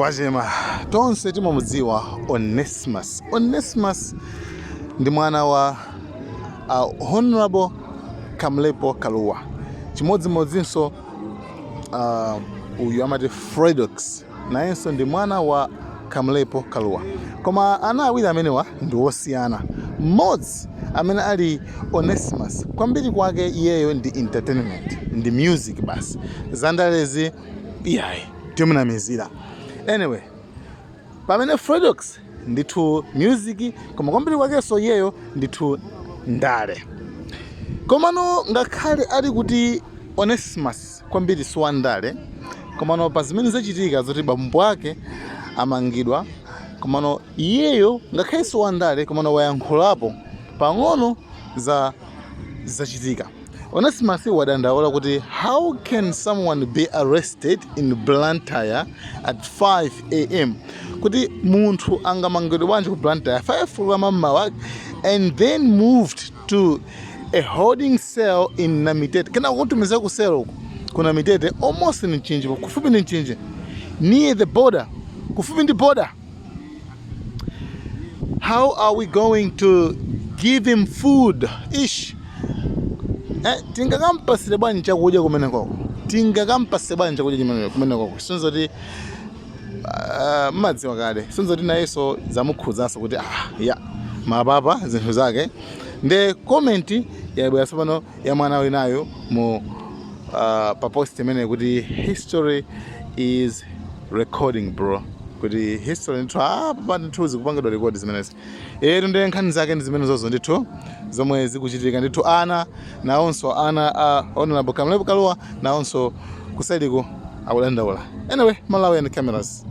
Kwachema, tonse timamudziwa Onesimus. Onesimus ndi mwana wa Honorable Kamlepo Kalua, chimodzimodzinso uyu amati Fredox, nayenso ndi mwana wa Kamlepo Kalua. Koma ana awiri amenewa ndi osiyana. Mmodzi amene ali Onesimus, kwambiri kwake iyeyo ndi entertainment, ndi music basi, zandalezi iyayi, timunamizira. Anyway, pamene Fredox ndithu music, koma kwambiri kwakenso iyeyo ndithu ndale. Komano ngakhale ali kuti Onesimus kwambiri siwandale, komano pa zimene zachitika zoti bambo ake amangidwa, komano iyeyo ngakhale siwandale, komano wayankhulapo pang'ono za zachitika. Onesimus wadandaula kuti, "How can someone be arrested in Blantyre at 5 a.m.?" Kuti munthu angamangidwe bwanji ku Blantyre 5 kamamawa "and then moved to a holding cell in Namitete," kena kutumiza ku cell uku ku Namitete, almost ni Mchinji, kufupi ndi Mchinji, "near the border," kufupi ndi border. "How are we going to give him food?" Ish, tingakampasire bwanji chakudya kumenekoko? Tingakampasire bwanji chakudya kumenekoko? Sinzoti mmadziwa kale, sinzoti nayenso zamukhudzaso kuti ah, ya mapapa zinthu zake. Nde comment yabwera tsopano ya mwana winayo mu pa post imene kuti, "History is recording, bro," kuti history ndithu, ah, papa ndithu zikupangidwa record zimenezi. Etu, ndiye nkhani zake ndi zimene zozo ndithu zomwe zikuchitika ndithu. Ana nawonso, ana a Honorable Kamlepo Kalua, nawonso kusaidiku akudandaula. Anyway, Malawi and Cameras.